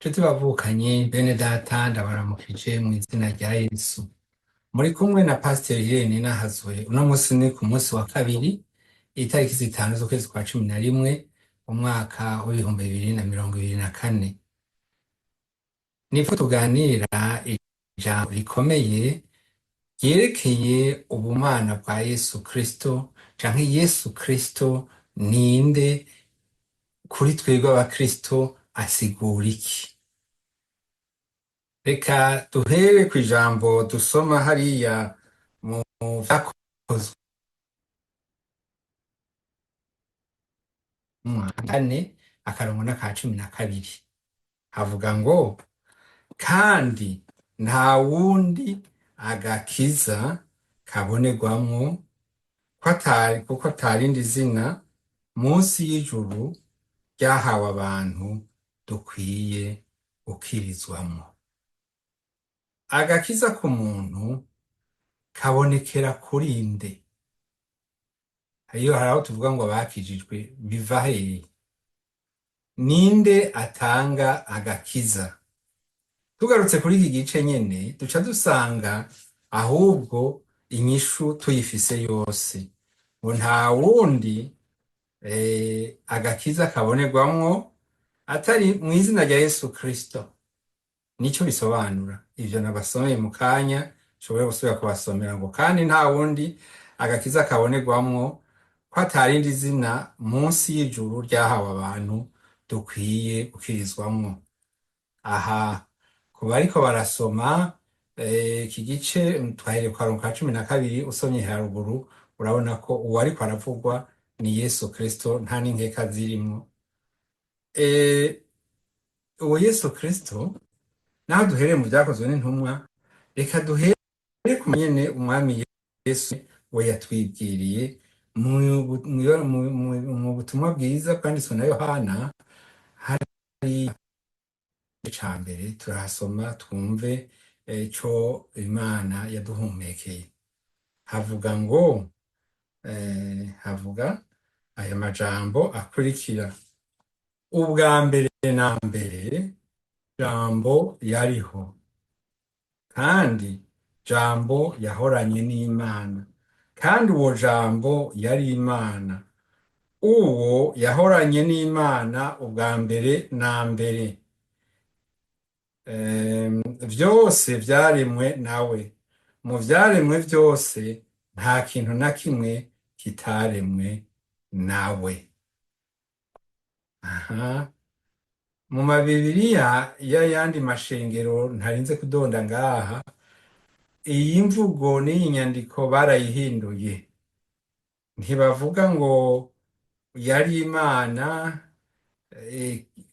Nshuti bavukanye, bene data, ndabaramukije mu izina rya Yesu. Muri kumwe na Pasiteri Irene Nahazwe. Uno munsi ni ku munsi wa kabiri, itariki 5 z'ukwezi kwa 11, umwaka w'2024. Nipfo tuganira ijambo rikomeye ryerekeye ubumana bwa Yesu Kristo, canke Yesu Kristo ninde kuri twebwe abakristo, asigura iki? Reka duhere kw'ijambo dusoma hariya mu Vyakozwe 4, akarongo n'aka 12. Havuga ngo: "Kandi nta wundi agakiza kabonerwamwo, ko atari, kuko atarindi zina munsi y'ijuru ryahawe abantu dukwiye gukirizwamwo." Agakiza k'umuntu kabonekera kuri nde? Iyo hari aho tuvuga ngo abakijijwe, biva hehe? Ninde atanga agakiza? Tugarutse kuri iki gice nyene, duca dusanga ahubwo inyishu tuyifise yose, ngo nta wundi agakiza kabonerwamwo atari mu izina rya Yesu Kristo. Nico bisobanura ivyo nabasomeye mu kanya. Nshobora gusubira kubasomera ngo: "Kandi nta wundi agakiza kabonerwamwo, ko atarindi zina munsi y'ijuru ryahawe abantu dukwiye gukirizwamwo." Aha ku bariko barasoma iki gice, twahereye ku karongo ka 12. Usomye haruguru urabona ko uwo ariko aravugwa ni Yesu Kristo, nta n'inkeka zirimwo. Uwo Yesu Kristo, naho duhereye mu Vyakozwe n'Intumwa, reka duhere ku nyene umwami Yesu we yatwibwiriye mu butumwa bwiza bwanditswe na Yohana. Hari ca mbere turahasoma, twumve ico Imana yaduhumekeye. Havuga ngo havuga aya majambo akurikira: "Ubwa mbere na mbere Jambo yariho, kandi Jambo yahoranye n'Imana, kandi uwo Jambo yari Imana. Uwo yahoranye n'Imana ubwa mbere na mbere. Vyose vyaremwe nawe, mu vyaremwe vyose nta kintu na kimwe kitaremwe nawe." Aha mu mabibiriya y'ayandi mashengero ntarinze kudonda ngaha, iyi mvugo n'iyi nyandiko barayihinduye. Ntibavuga ngo yari Imana,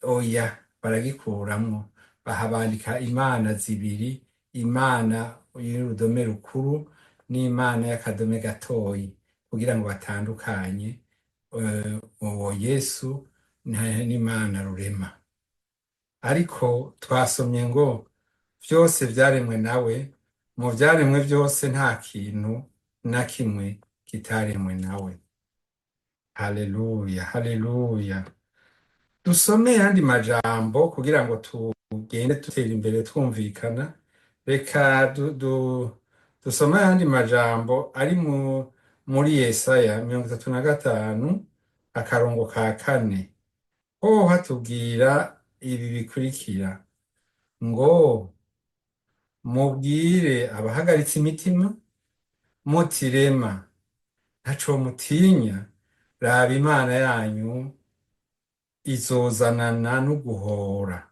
oya, baragikuramwo, bahabandika imana zibiri, Imana y'urudome rukuru n'Imana y'akadome gatoyi, kugira ngo batandukanye uwo Yesu n'Imana rurema. Ariko twasomye ngo vyose vyaremwe nawe, mu vyaremwe vyose nta kintu na kimwe kitaremwe nawe. Haleluya, haleluya! Dusome yandi majambo kugira ngo tugende dutera imbere twumvikana. Reka dusome ayandi majambo ari muri Yesaya 35, akarongo ka 4. Ho hatubwira ibi bikurikira ngo: "Mubwire abahagaritse imitima muti: Rema, ntaco mutinya, raba Imana yanyu izozanana n'uguhora,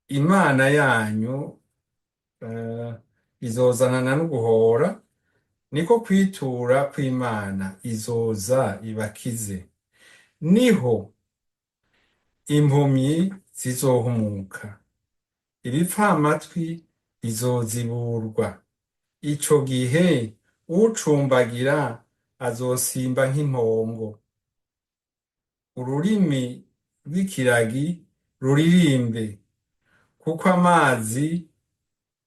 Imana yanyu izozanana n'uguhora, niko kwitura kw'Imana, izoza ibakize. Niho impumyi zizohumuka, ibipfamatwi bizoziburwa. Ico gihe ucumbagira azosimba nk'impongo, ururimi rw'ikiragi ruririmbe, kuko amazi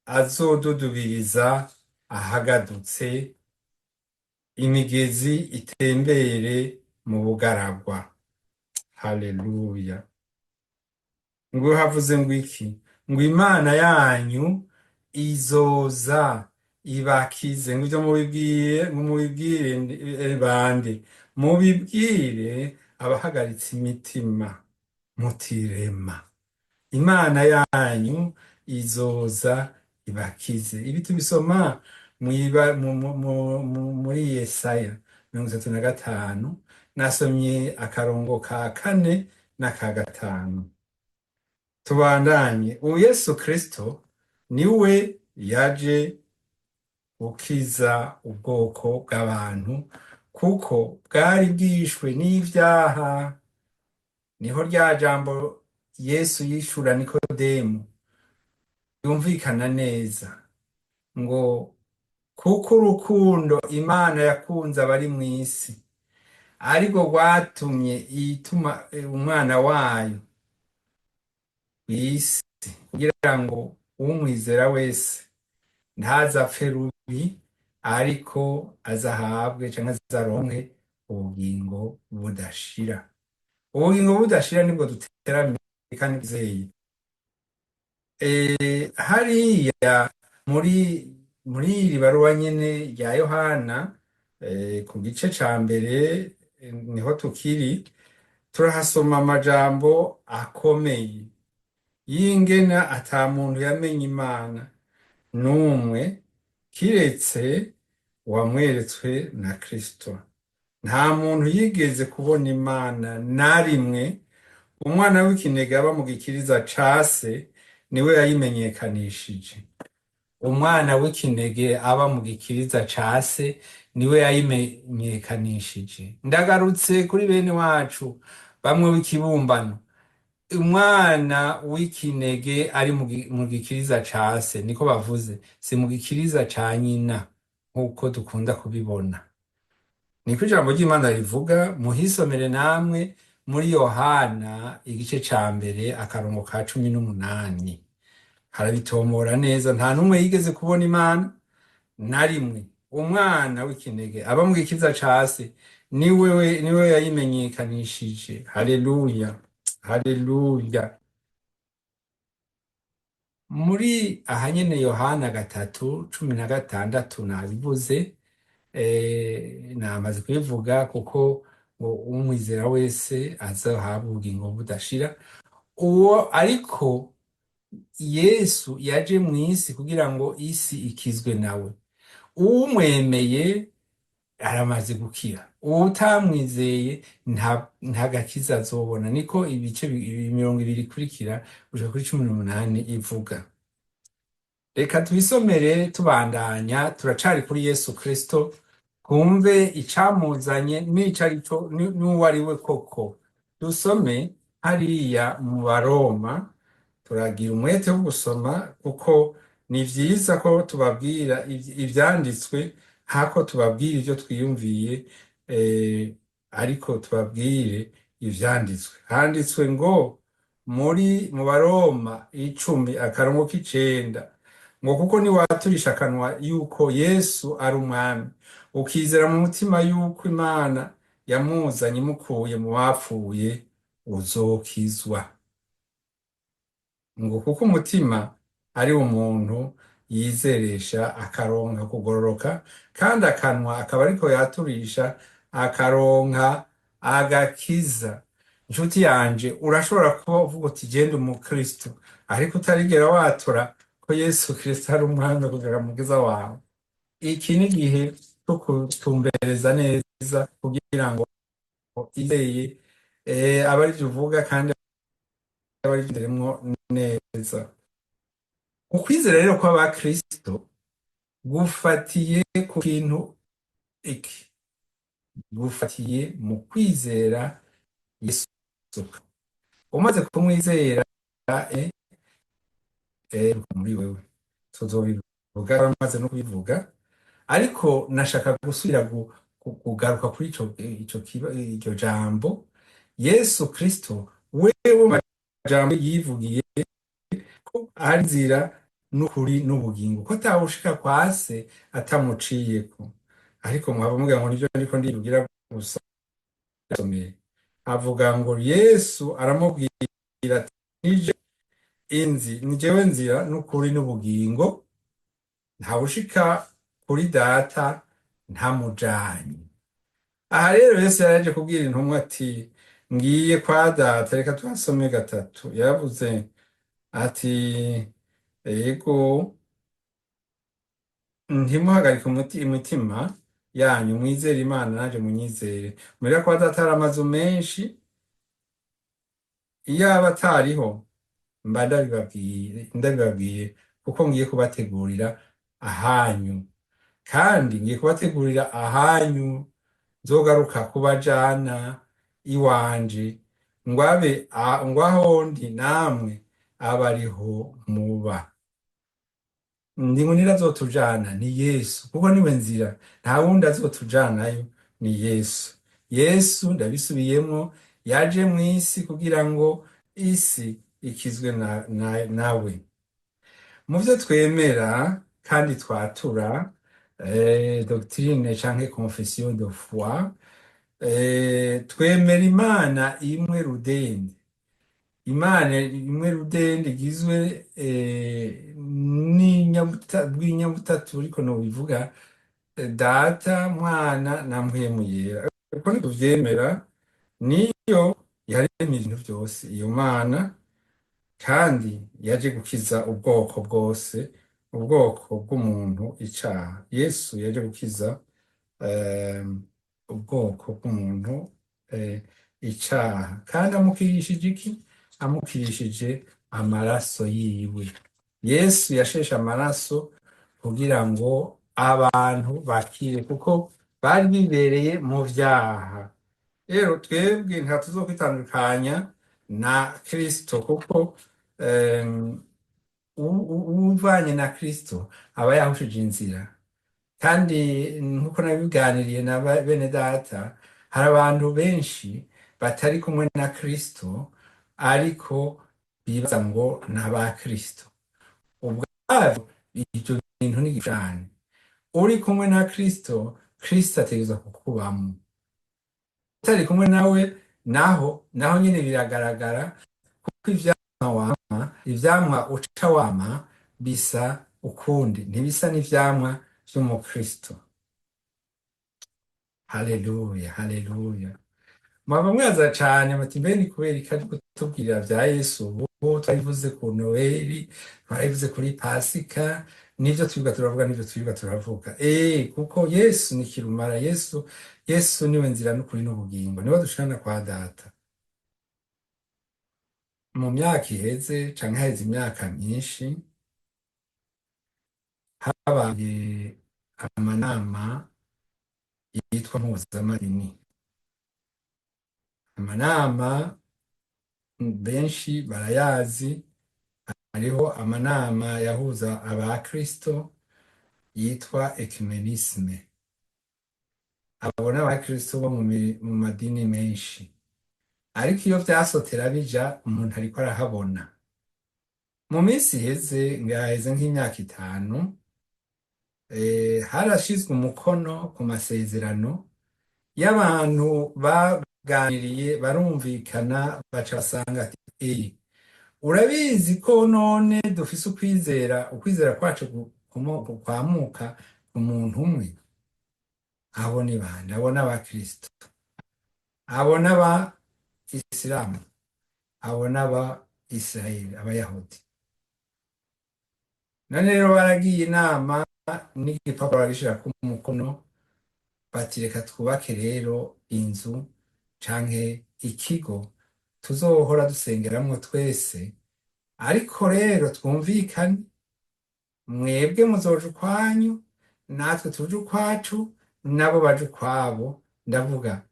azodudubiriza ahagadutse, imigezi itembere mu bugaragwa." Haleluya. Ngo havuze ngo iki? Ngo Imana yanyu izoza ibakize. Ngo ivyo mubibwiye, ngo mubibwire bande? Mubibwire abahagaritse imitima, mutirema. Imana yanyu izoza ibakize. Ibi tubisoma muri Yesaya 35. Nasomye akarongo ka kane n'aka gatanu. Tubandanye. Ubu Yesu Kristo niwe yaje gukiza ubwoko bw'abantu, kuko bwari bwishwe n'ivyaha. Niho rya jambo Yesu yishura Nikodemu yumvikana neza, ngo kuko urukundo Imana yakunze abari mw'isi ariko rwatumye ituma umwana wayo kw'isi, kugira ngo umwizera wese ntazapfe rubi, ariko azahabwe canke azaronke ubugingo budashira. Ubugingo budashira nibwo duteramiye kandi twizeye. Hariya muri iri baruwa nyene rya Yohana, ku gice ca mbere, niho tukiri, turahasoma amajambo akomeye y'ingena ata muntu yamenye Imana n'umwe kiretse uwamweretswe na Kristo. Nta muntu yigeze kubona Imana na rimwe. Umwana w'ikinege aba mu gikiriza ca se niwe yayimenyekanishije. Umwana w'ikinege aba mu gikiriza ca se niwe yayimenyekanishije. Ndagarutse kuri bene wacu bamwe b'ikibumbano. Umwana w'ikinege ari mu gikiriza ca se, niko bavuze, si mu gikiriza ca nyina nk'uko dukunda kubibona. Niko ijambo ry'Imana rivuga. Muhisomere namwe muri Yohana igice ca mbere akarongo ka 18, harabitomora neza. Nta n'umwe yigeze kubona Imana na rimwe. Umwana w'ikinege aba mu gikiriza ca se niwe yayimenyekanishije. Haleluya, haleluya. Muri aha nyene Yohana 3:16 nabivuze, namaze kubivuga, kuko ngo umwizera wese azohabwa ubugingo budashira. Uwo ariko Yesu yaje mw'isi kugira ngo isi ikizwe nawe. Uwumwemeye aramaze gukira, uwutamwizeye nta gakiza azobona. Niko ibice 20 ikurikira gushika kuri 18 ivuga. Reka tubisomere tubandanya. Turacari kuri Yesu Kristo, twumve icamuzanye n'ico arico n'uwo ari we koko. Dusome hariya mu Baroma. Turagira umwete wo gusoma, kuko ni vyiza ko tubabwira ivyanditswe hako tubabwira ivyo twiyumviye, ariko tubabwire ivyanditswe. Handitswe ngo muri mu Baroma 10 akarongo k'icenda ngo: "Kuko niwaturisha akanwa yuko Yesu ari Umwami, ukizera mu mutima yuko Imana yamuzanye imukuye mu bapfuye, uzokizwa." Ngo kuko umutima ari umuntu yizeresha akaronka kugororoka, kandi akanwa akaba ariko yaturisha akaronka agakiza. Inshuti yanje, urashobora kuba uvuga uti: "Genda umukristo", ariko utarigera watura ko Yesu Kristo ari Umwami kugira mukiza wawe. Iki ni igihe cyo kutumbereza neza kugira ngo izeye abe arivyo uvuga kandi abe arivyo neza. Ukwizera rero kw'abakristo gufatiye ku kintu iki? Gufatiye mu kwizera Yesu. Umaze kumwizera, muri wewe, tuzobivuga, amaze no kubivuga, ariko nashaka gusubira kugaruka kuri ico iryo jambo. Yesu Kristo wewe majambo yivugiye ko ari nzira n'ukuri n'ubugingo, ko atawushika kwa se atamuciyeko. Ariko mwaba mugira ngo nivyo ndiko ndivugira gusa. Someye Avuga ngo Yesu aramubwira ati: "Nije inzi, ni jewe nzira n'ukuri n'ubugingo, ntawushika kuri Data ntamujanye." Aha rero Yesu yaraje kubwira intumwa ati: "Ngiye kwa Data." Reka tuhasome gatatu. Yaravuze ati: "Ego, ntimuhagarike imitima yanyu, mwizere Imana, nanje munyizere. Muhira kwa Data hari amazu menshi, iyo aba atariho mba ndabibabwiye, kuko ngiye kubategurira ahanyu. Kandi ngiye kubategurira ahanyu, nzogaruka kubajana iwanje, ngwabe ngwaho ndi namwe abe ariho muba." Ndi ngo azotujana ni Yesu, kuko niwe nzira, nta wundi azotujanayo, ni Yesu. Yesu, ndabisubiyemwo, yaje mw'isi kugira ngo isi ikizwe nawe. Mu vyo twemera kandi twatura, doctrine canke confession de foi, twemera Imana imwe rudende, Imana imwe rudende igizwe bw'inyabutatu, ariko nobivuga Data, Mwana na Mpwemu Yera. Uko niko tuvyemera, niyo yaremye ibintu vyose iyo Mana, kandi yaje gukiza ubwoko bwose, ubwoko bw'umuntu icaha. Yesu yaje gukiza ubwoko bw'umuntu icaha, kandi amukirishije iki? Amukirishije amaraso yiwe. Yesu yasheshe amaraso kugira ngo abantu bakire, kuko bari bibereye mu vyaha. Rero twebwe nta tuzokwitandukanya na Kristo, kuko uvanye na Kristo aba yahushije inzira. Kandi nkuko nabiganiriye na bene data, hari abantu benshi batari kumwe na Kristo ariko bibaza ngo ni aba Kristo. Ubwabyo ibyo bintu ni igishushanyo. Uri kumwe na Kristo, Kristo ategerezwa kukubamwo. Utari kumwe nawe naho nyine biragaragara, kuko ivyamwa wama, ivyamwa uca wama bisa ukundi, ntibisa n'ivyamwa vy'umukristo. Haleluya, haleluya! Mwaba mwaza cane muti: "Mbe ni kubera iki ari kutubwirira vya Yesu ubu? Twabivuze ku Noheli, twarabivuze kuri Pasika, nivyo twirirwa turavuga, nivyo twirirwa turavuga." Kuko Yesu ni kirumara. Yesu niwe nzira n'ukuri n'ubugingo, niwe dushikana kwa Data. Mu myaka iheze canke haheze imyaka myinshi, habaye amanama yitwa mpuzamadini. Amanama benshi barayazi. Hariho amanama yahuza abakristo yitwa œcuménisme. Abo ni abakristo bo mu madini menshi. Ariko iyo vyasotera bija, umuntu ariko arahabona. Mu minsi iheze, ngaheze nk'imyaka 5, harashizwe umukono ku masezerano y'abantu baganiriye, barumvikana, baca basanga ati: Urabizi ko none dufise ukwizera, ukwizera kwacu kwamuka ku muntu umwe." Abo ni bande? Abo ni abakristo, abo n'aba isilamu, abo n'aba Israeli, abayahudi. None rero baragiye inama n'igipapuro baragishirako umukono, bati: "Reka twubake rero inzu canke ikigo tuzohora dusengeramwo twese, ariko rero twumvikane, mwebwe muzoja ukwanyu, natwe tuje ukwacu, nabo baje ukwabo." Ndavuga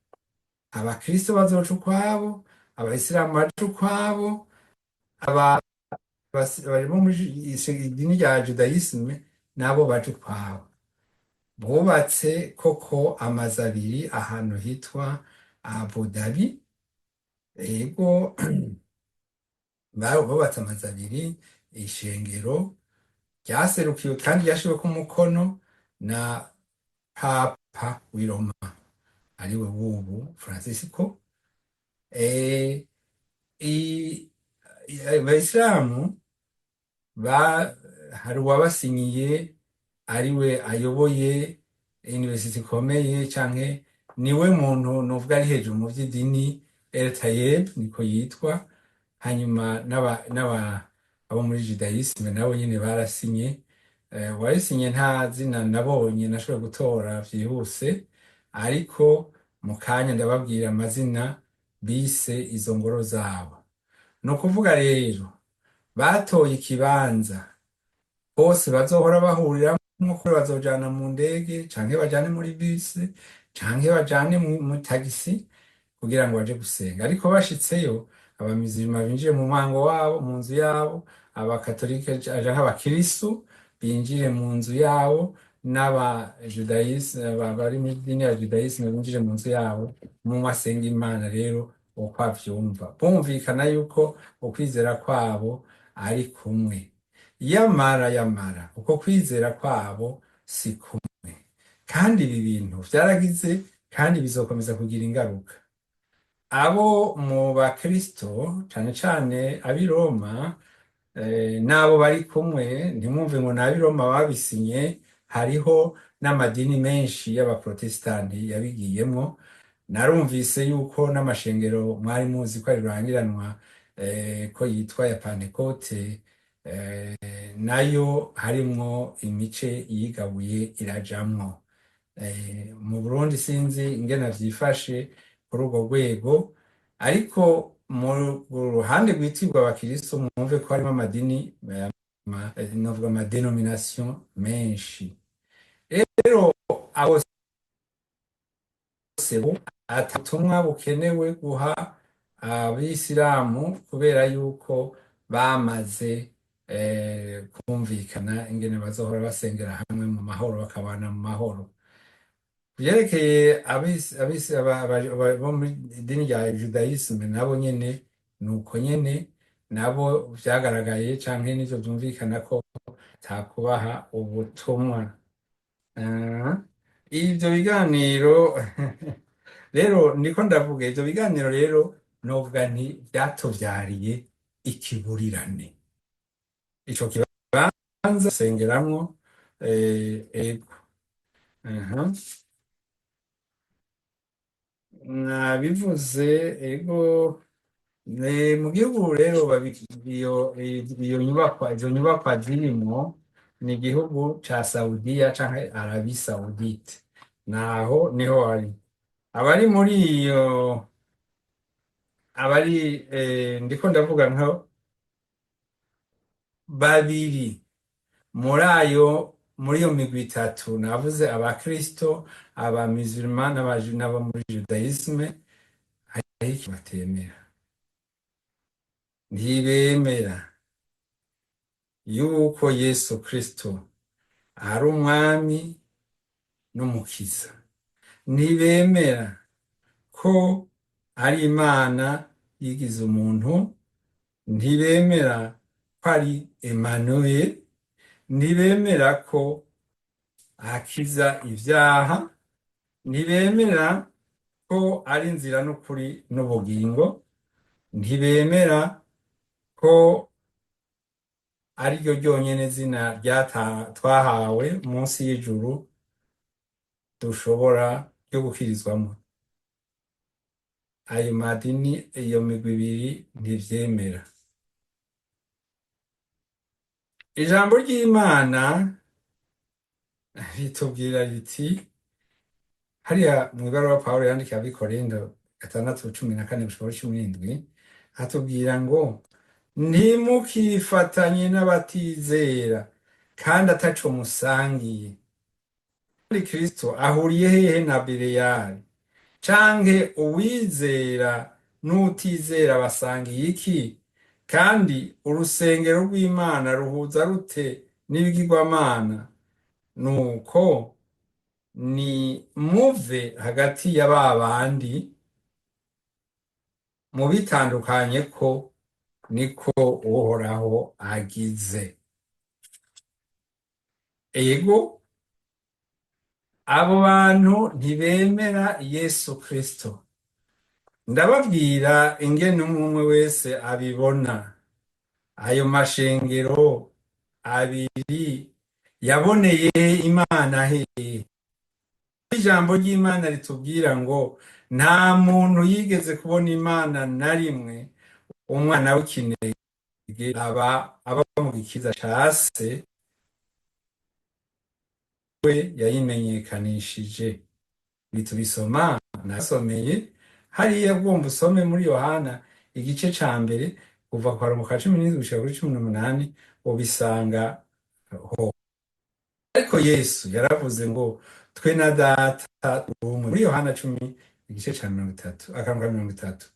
abakristo bazoca ukwabo, abayisilamu baje ukwabo, aba bari muri idini rya judaïsme nabo baje ukwabo. Bubatse koko amazu abiri ahantu hitwa Abu Dhabi. Ego, bubatse amazu abiri, ishengero ryaserukiwe kandi ryashiweko umukono na Papa w'i Roma, ariwe wubu Francisco. Eh, i- Abayisilamu ba hari uwabasinyiye ariwe ayoboye university ikomeye, canke niwe muntu novuga ari hejuru mu vy'idini, El Tayeb niko yitwa. Hanyuma n'aba abo muri judaïsme nabo nyene barasinye. Uwabisinye nta zina nabonye nashoboye gutora vyihuse, ariko mu kanya ndababwira amazina bise izo ngoro zabo. Ni ukuvuga rero batoye ikibanza bose bazohora bahuriramwo, ko bazojana mu ndege canke bajane muri bisi canke bajane mu tagisi kugira ngo baje gusenga. Ariko bashitseyo, abamizirima binjire mu mwango wabo, mu nzu yabo, abakatolike canke abakirisu binjire mu nzu yabo, n'abajudayisme bari mu dini ya judaïsme binjire mu nzu yabo, mumwe asenga Imana rero uko avyumva, bumvikana yuko ukwizera kwabo ari kumwe. Yamara uko kwizera kwabo si kumwe, kandi ibi bintu vyaragize kandi bizokomeza kugira ingaruka. Abo mu bakristo, cane cane ab'i Roma, n'abo bari kumwe, ntimwumve ngo ni ab'i Roma babisinye, hariho n'amadini menshi y'abaprotestanti yabigiyemwo. Narumvise yuko n'amashengero mwari muzi ko ari rurangiranwa, ko yitwa ya Pantekote, nayo harimwo imice yigabuye irajamwo. Mu Burundi sinzi ingene vyifashe kuri urwo rwego, ariko mu ruhande rwitirwa abakristo mwumve ko harimo amadini, novuga ama dénominations menshi. Rero abo bose ata butumwa bukenewe guha abisilamu, kubera yuko bamaze kumvikana ingene bazohora basengera hamwe mu mahoro, bakabana mu mahoro. Vyerekeye bo muri idini rya judaïsme, nabo nyene nuko nyene, nabo vyagaragaye canke nivyo vyumvikana ko atakubaha ubutumwa. Ivyo biganiro rero, ndiko ndavuga ivyo biganiro rero, novuga nti vyatuvyariye ikiburirane, ico kibanza sengeramwo. Ego. Aha. Nabivuze, ego. Mu gihugu rero iyo nyubakwa, izo nyubakwa zirimwo, ni igihugu ca Saudiya canke Arabie Saoudite, naho niho ari abari muri iyo abari, ndiko ndavuga nka babiri muri ayo, muri iyo migwi itatu navuze, abakristo, abamisulman n'abo muri judaïsme, hariho ikintu batemera. Ntibemera yuko Yesu Kristo ari umwami n'umukiza, ntibemera ko ari Imana yigize umuntu, ntibemera ko ari Emmanuel, ntibemera ko akiza ivyaha, ntibemera ko ari inzira n'ukuri n'ubugingo, ntibemera ko ariryo ryonyene zina twahawe munsi y'ijuru dushobora ryo gukirizwamo. Ayo madini, iyo migwi ibiri ntivyemera. Ijambo ry'Imana ritubwira riti, hariya mu ibaruwa Pawulo yandikiye ab'i Korinto 6:14 gushika 17, atubwira ngo ntimukifatanye n'abatizera kandi ataco musangiye. Kandi Kristo ahuriye hehe na Beleyali? Canke uwizera n'utizera basangiye iki? Kandi urusengero rw'Imana ruhuza rute n'ibigirwamana? Nuko ni muve hagati ya ba bandi, mubitandukanye ko niko Uhoraho agize. Ego, abo bantu ntibemera Yesu Kristo. Ndababwira ingene umwe umwe wese abibona. Ayo mashengero abiri yaboneye Imana hehe? Ijambo ry'Imana ritubwira ngo nta muntu yigeze kubona Imana na rimwe, umwana w'ikinege aba mu gikiza ca se, we yayimenyekanishije. Ibi tubisoma, nasomeye hariya, bwumva usome muri Yohana igice ca mbere kuva kwa ka 17 gushika kuri 18, ubisanga ho. Ariko Yesu yaravuze ngo twe na Data turi umwe, muri Yohana 10 igice ca 30 akarongo ka 30.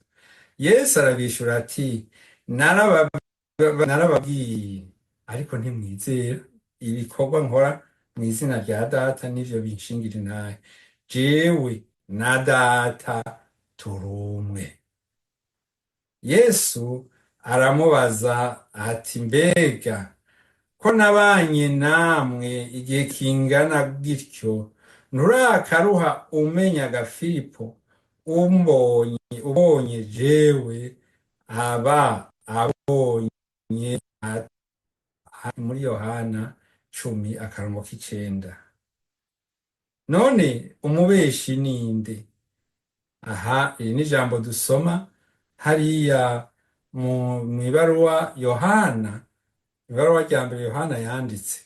Yesu arabishura ati: "Narababwiye ariko ntimwizera. Ibikorwa nkora mu izina rya Data nivyo binshingira intahe. Jewe na Data turi umwe." Yesu aramubaza ati: "Mbega ko nabanye namwe igihe kingana gityo, nturakaruha umenyaga, Filipo? Umbonye ubonye jewe, aba abonye." Muri Yohana 10 akarongo k'icenda. None umubeshi ninde? Aha iri ni ijambo dusoma hariya mw'ibaruwa Yohana, ibaruwa rya mbere Yohana yanditse,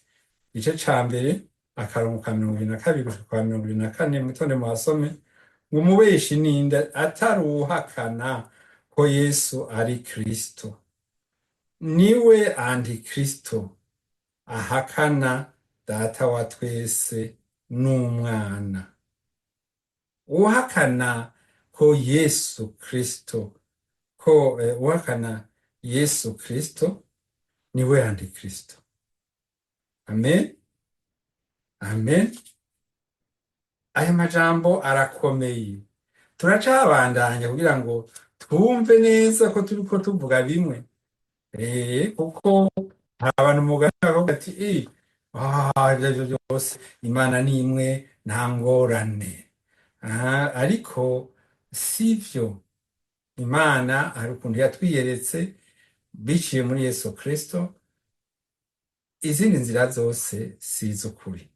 igice ca mbere akarongo ka 22 gushika kwa 24. Mwitonde muhasome. Ngo umubeshi ninde atari uwuhakana ko Yesu ari Kristo? Niwe antikristo ahakana Data wa twese n'Umwana. Uhakana ko Yesu Kristo ko uhakana Yesu Kristo niwe antikristo. Amen, amen. Aya majambo arakomeye. Turacabandanya kugira ngo twumve neza ko turiko tuvuga bimwe, kuko hari abantu mugana bakavuga ati: "Ah, ivyo arivyo byose Imana ni imwe, nta ngorane." Ah, ariko sivyo. Imana hari ukuntu yatwiyeretse biciye muri Yesu Kristo, izindi nzira zose si iz'ukuri.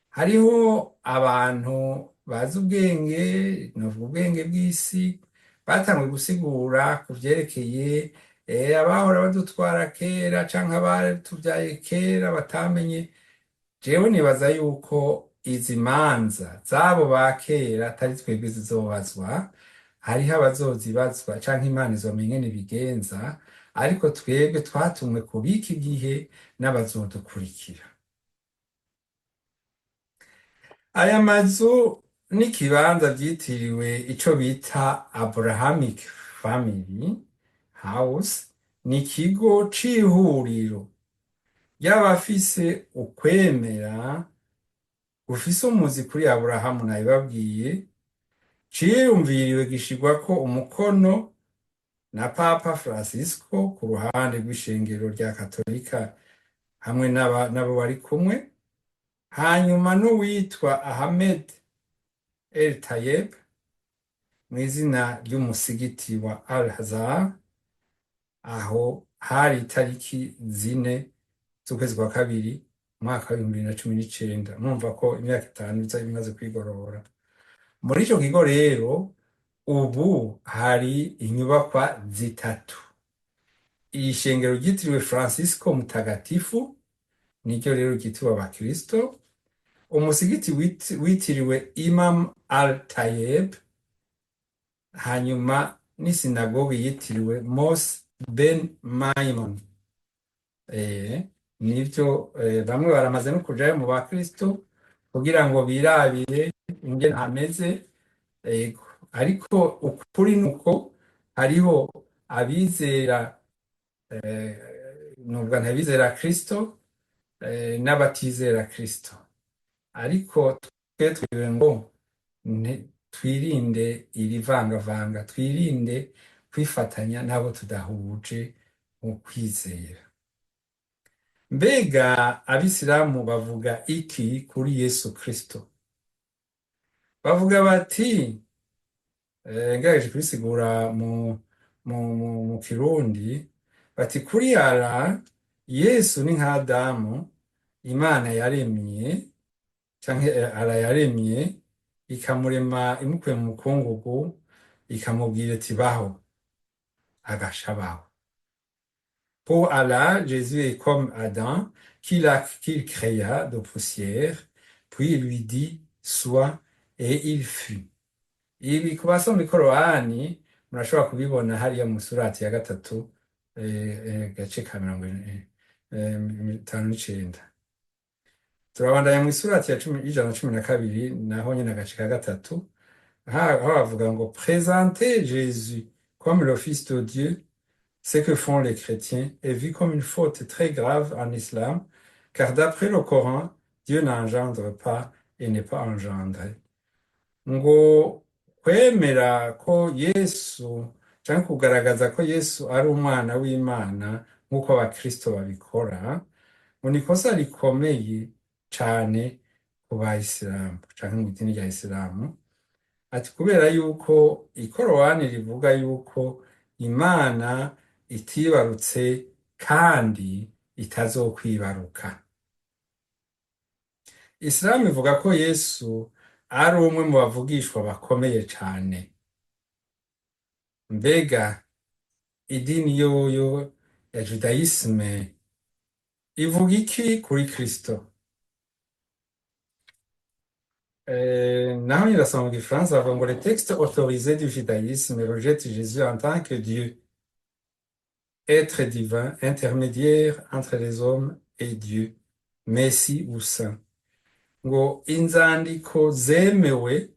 Hariho abantu bazi ubwenge, novuga ubwenge bw'isi, batanguye gusigura ku vyerekeye abahora badutwara kera canke abatuvyaye kera batamenye. Jewe nibaza yuko izi manza z'abo ba kera atari twebwe zizobazwa, hariho abazozibazwa canke Imana izomenya ingene ibigenza, ariko twebwe twatumwe kubika igihe n'abazodukurikira. Aya mazu n'ikibanza vyitiriwe ico bita Abrahamic Family House ni ikigo c'ihuriro ry'abafise ukwemera gufise umuzi kuri Aburahamu. Nabibabwiye, ciyumviriwe gishirwako umukono na Papa Francisco ku ruhande rw'ishengero rya Katolika hamwe n'abo bari kumwe, hanyuma n'uwitwa Ahmed El Tayeb mw'izina ry'umusigiti wa Al Azhar. Aho hari itariki 4 z'ukwezi kwa kabiri umwaka wa 2019. Mwumva ko imyaka 5 iza imaze kwigorora. Muri ico kigo rero ubu hari inyubakwa zitatu. Ishengero ryitiriwe Francisco Mutagatifu niryo rero ryitiriwe abakristo, umusigiti witiriwe Imam Al Tayeb, hanyuma n'isinagogi yitiriwe Mose Ben Maimon. Nivyo, bamwe baramaze no kujayo mu bakristo kugira ngo birabire ingene hameze. Ego. Ariko ukuri nuko hariho abizera, nubwo ntabizera Kristo, n'abatizera Kristo, ariko twe twiwe ngo twirinde iri vangavanga, twirinde kwifatanya n'abo tudahuje mu kwizera. Mbega abisilamu bavuga iki kuri Yesu Kristo? Bavuga bati Ngerageje kubisigura mu Kirundi, bati kuri Allah, Yesu ni nka Adamu Imana yaremye, canke Allah yaremye, ikamurema imukuye mu mukungugu, ikamubwira iti baho, agaca abaho. Pour Allah, Jésus est comme Adam, qu'il créa de poussière, puis il lui dit sois, et il fut. Ibi ku basoma Ikorowani murashobora kubibona hariya mu surati ya gatatu, gace ka mirongo 59. Turabandanya mu isurati ya cumi 112, naho nyene agace ka gatatu, aho bavuga ngo présenter Jésus comme le fils de Dieu, ce que font les chrétiens, est vu comme une faute très grave en islam, car d'après le Coran, Dieu n'engendre pas et n'est pas engendré. Ngo kwemera ko Yesu canke kugaragaza ko Yesu ari umwana w'Imana nk'uko abakristo babikora, ngo ni ikosa rikomeye cane ku bayisilamu canke mu idini rya Isilamu. Ati kubera yuko Ikorowani rivuga yuko Imana itibarutse kandi itazokwibaruka. Isilamu ivuga ko Yesu ari umwe mu bavugishwa bakomeye cane. Mbega idini yoyo ya judaïsme ivuga iki kuri Kristo? Naho nyirasoma mu Gifaransa, bavuga ngo les textes autorisés du judaïsme rejettent Jésus en tant que Dieu, être divin, intermédiaire entre les hommes et Dieu, Messie ou saint. Ngo inzandiko zemewe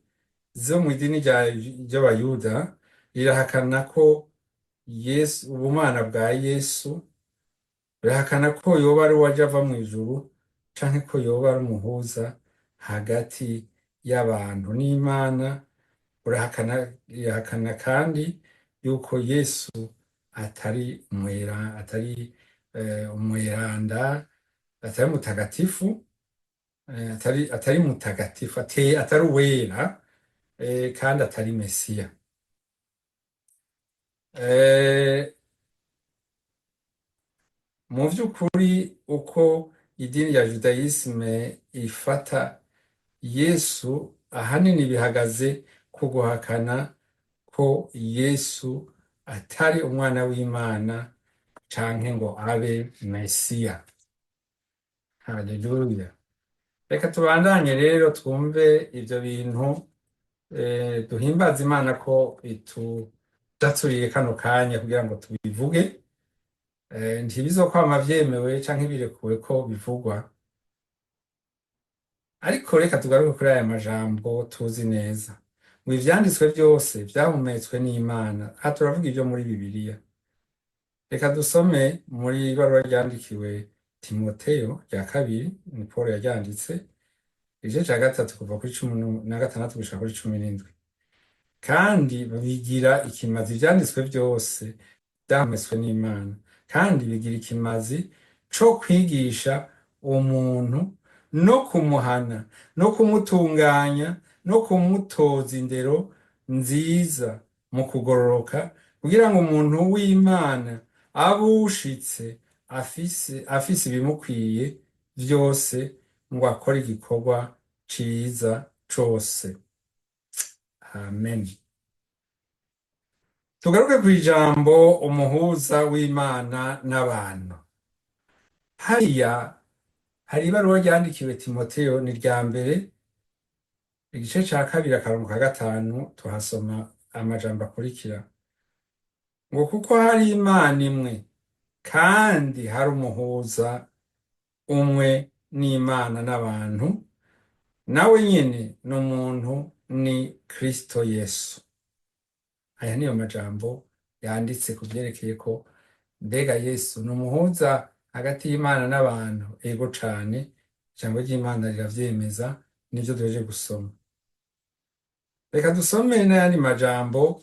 zo mu idini ry'Abayuda rirahakana ko Yesu, ubumana bwa Yesu, birahakana ko yoba ari uwaje ava mu ijuru canke ko yoba ari umuhuza hagati y'abantu n'Imana. Urahakana, irahakana kandi yuko Yesu atari umwera, atari umweranda, atari mutagatifu, atari mutagatifu, atari uwera, kandi atari Mesiya. Mu vy'ukuri, uko idini rya judaïsme ifata Yesu ahanini bihagaze ku guhakana ko Yesu atari umwana w'Imana canke ngo abe Mesiya. Haleluya! Reka tubandanye rero twumve ivyo bintu, duhimbaze Imana ko itudaturiye kano kanya kugira ngo tubivuge. Ntibizokwama vyemewe canke birekuwe ko bivugwa. Ariko reka tugaruke kuri aya majambo tuzi neza, ngo ivyanditswe vyose vyahumetswe n'Imana. Aha turavuga ivyo muri Bibiliya. Reka dusome muri ibaruwa ryandikiwe Timoteyo rya kabiri, ni Paul yaryanditse, igice ca gatatu kuva kuri 16 gushika kuri 17. Kandi bigira ikimazi, ivyanditswe vyose vyahumetswe n'Imana kandi bigira ikimazi co kwigisha umuntu, no kumuhana, no kumutunganya, no kumutoza indero nziza mu kugororoka, kugira ngo umuntu w'Imana abe ushitse, afise ibimukwiye vyose ngo akore igikorwa ciza cose. Amen. Tugaruke kw'ijambo umuhuza w'Imana n'abantu. Hariya hari ibaruwa ryandikiwe Timoteyo, ni rya mbere, igice ca kabiri, akarongo ka gatanu, tuhasoma amajambo akurikira ngo kuko hari Imana imwe kandi hari umuhuza umwe n'Imana n'abantu, nawe nyene ni umuntu, ni Kristo Yesu. Aya niyo majambo yanditse ku vyerekeye ko mbega Yesu ni umuhuza hagati y'Imana n'abantu. Ego cane, ijambo ry'Imana riravyemeza, nivyo duhejeje gusoma. Reka dusome n'ayandi majambo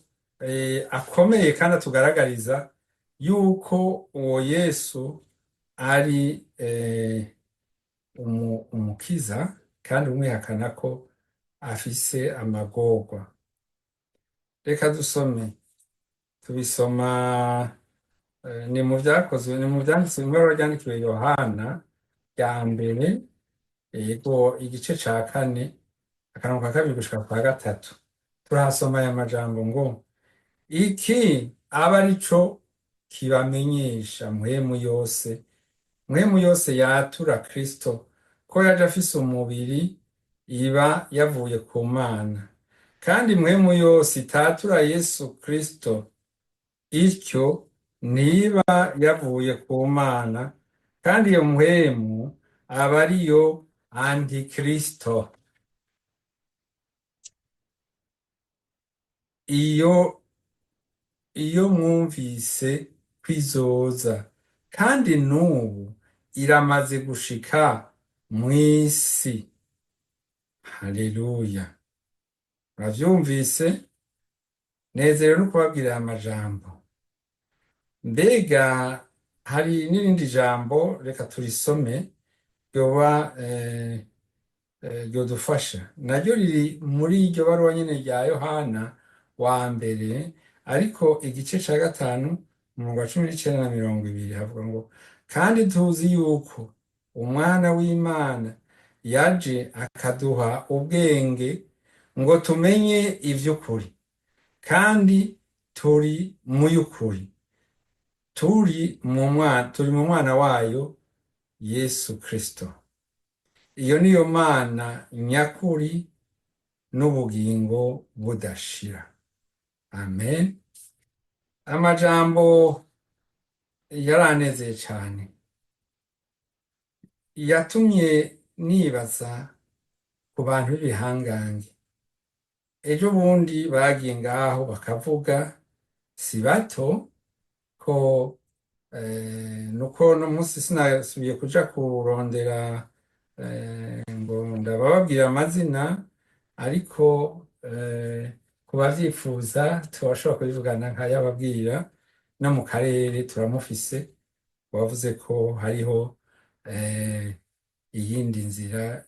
akomeye kandi atugaragariza yuko uwo Yesu ari umukiza kandi umwihakana ko afise amagorwa. Reka dusome, tubisoma ni mu vyakozwe, ni mu vyanditswe, mw'ibaruwa ryandikiwe Yohana ya mbere, yego, igice ca kane, akarongo ka kabiri gushika kwa gatatu. Turahasoma aya majambo ngo: iki aba arico kibamenyesha mpwemu yose, mpwemu yose yatura Kristo ko yaje afise umubiri, iba yavuye ku Mana, kandi mpwemu yose itatura Yesu Kristo ityo ntiba yavuye ku Mana, kandi iyo mpwemu aba ariyo antikristo. Iyo mwumvise kwizoza, kandi n'ubu iramaze gushika mw'isi. Haleluya! Uravyumvise? Nezerewe no kubabwira aya majambo. Mbega hari n'irindi jambo, reka turisome, ryoba ryodufasha. Naryo riri muri iryo baruwa nyene rya Yohana wa mbere, ariko igice ca gatanu, umurongo wa 19 na 20, havuga ngo: kandi tuzi yuko umwana w'Imana yaje akaduha ubwenge ngo tumenye ivy'ukuri, kandi turi mu y'ukuri, turi mu mwana wayo Yesu Kristo. Iyo niyo Mana nyakuri n'ubugingo budashira. Amen. Amajambo yaranezeye cane, yatumye nibaza ku bantu b'ibihangange. Ejo bundi bagiye ngaho bakavuga, si bato ko nuko no munsi sinasubiye kuja kurondera ngo ndabababwira amazina, ariko ku bavyifuza turashobora kubivugana nkayababwira. No mu karere turamufise wavuze ko hariho iyindi nzira,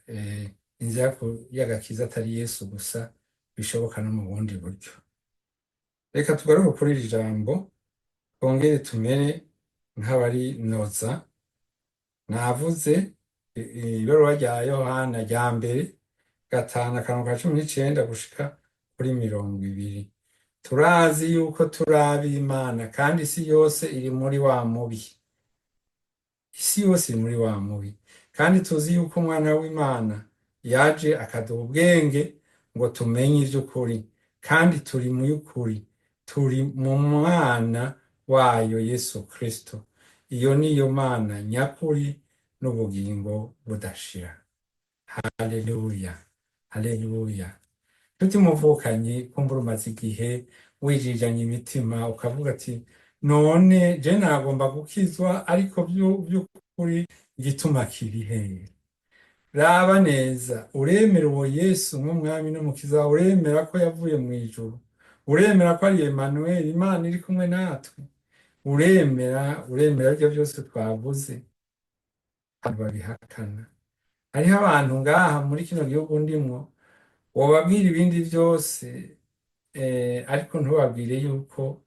inzira y'agakiza atari Yesu gusa, bishoboka no mu bundi buryo. Reka tugaruke kuri iri jambo, twongere tumere nk'abarinoza. Navuze ibaruwa rya Yohana rya mbere, gatanu, akarongo ka 19 gushika kuri 20. Turazi yuko turi ab'Imana, kandi isi yose iri muri wa mubi. Isi yose iri muri wa mubi. Kandi tuzi yuko umwana w'Imana yaje akaduha ubwenge ngo tumenye ivy'ukuri, kandi turi mu y'ukuri, turi mu mwana wayo Yesu Kristo. Iyo niyo Mana nyakuri n'ubugingo budashira. Haleluya, haleluya. Nshuti muvukanyi, kumbura umaze igihe wijijanye imitima, ukavuga ati: none je nagomba gukizwa, ariko vy'ukuri igituma kiri hehe? Raba neza, uremera uwo Yesu nk'umwami n'umukiza wawe? Uremera ko yavuye mu ijuru? Uremera ko ari Emmanuel, Imana iri kumwe natwe? Uremera ibyo byose twavuze? Babihakana. Hariho abantu ngaha muri kino gihugu ndimwo, wobabwira ibindi byose, ariko ntubabwire yuko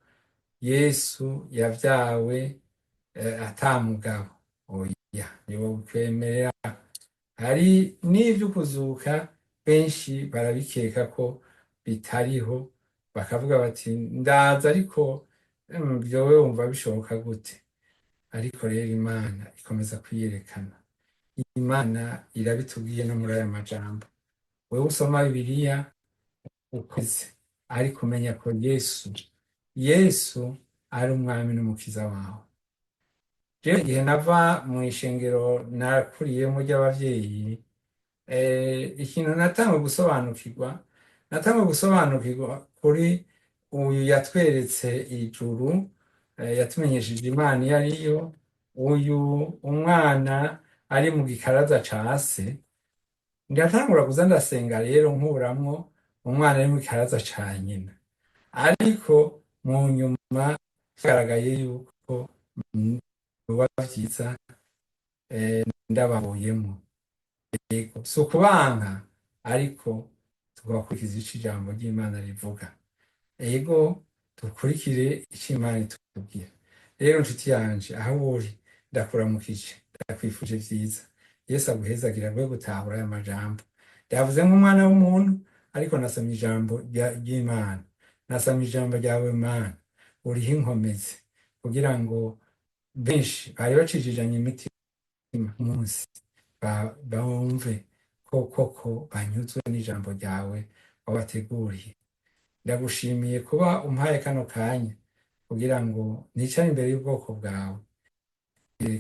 Yesu yavyawe ata mugabo. Oya, ntibokwemerera. Hari n'ivyo kuzuka, benshi barabikeka ko bitariho, bakavuga bati: ndaza, ariko vyowe wumva bishoboka gute? Ariko rero Imana ikomeza kwiyerekana. Imana irabitubwiye no muri aya majambo. Wewe usoma Bibiliya ukoze, ariko umenya ko Yesu ari umwami n'umukiza wawe. Jewe igihe nava mu ishengero nakuriyemo ry'abavyeyi, ikintu natanguye gusobanukirwa kuri uyu yatweretse ijuru, yatumenyesheje Imana iyo ariyo, uyu umwana ari mu gikaraza ca se. Ndatangura kuza ndasenga rero nkuramwo umwana ari mu gikaraza ca nyina, ariko mu nyuma vyagaragaye yuko biba vyiza ndababuyemo. Yego, si ukubanka, ariko tugakurikiza ico ijambo ry'Imana rivuga. Ego, dukurikire ico Imana itubwira. Rero nshuti yanje, aho uri, ndakuramukije, ndakwifuje vyiza. Yesu aguhezagira aguhe gutahura aya majambo. Yavuze nk'umwana w'umuntu, ariko nasomye ijambo ry'Imana, nasomye ijambo ryawe Mana, uriho inkomezi kugira ngo benshi bari bacijijanye imitima munsi bumve ko koko banyuzwe n'ijambo ryawe wabateguriye. Ndagushimiye kuba umpaye kano kanya kugira ngo nicare imbere y'ubwoko bwawe.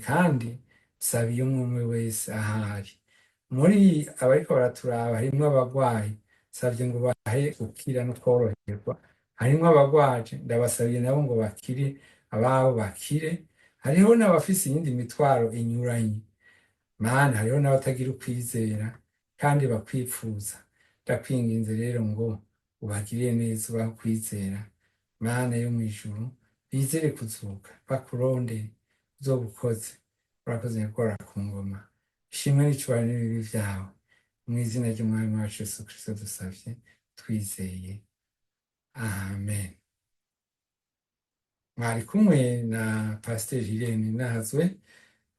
Kandi sabiye umwe umwe wese ahari muri abariko baraturaba, harimwo abagwayi, savye ngo bahe gukira no tworoherwa. Harimwo abagwaje, ndabasabiye nabo ngo bakire, ababo bakire. Hariho n'abafise iyindi mitwaro inyuranye, Mana, hariho n'abatagira ukwizera kandi bakwipfuza. Ndakwinginze rero ngo ubagirire neza, ubahe ukwizera, Mana yo mw'ijuru, bizere kuzuka, bakurondere, uzoba ukoze. Urakoze gukora ku ngoma. Ishimwe n'icubahiro n'ibibi vyawe, mu izina ry'Umwami wacu Yesu Kristo dusavye twizeye, amen. Mwari kumwe na Pasiteri Irene Nahazwe.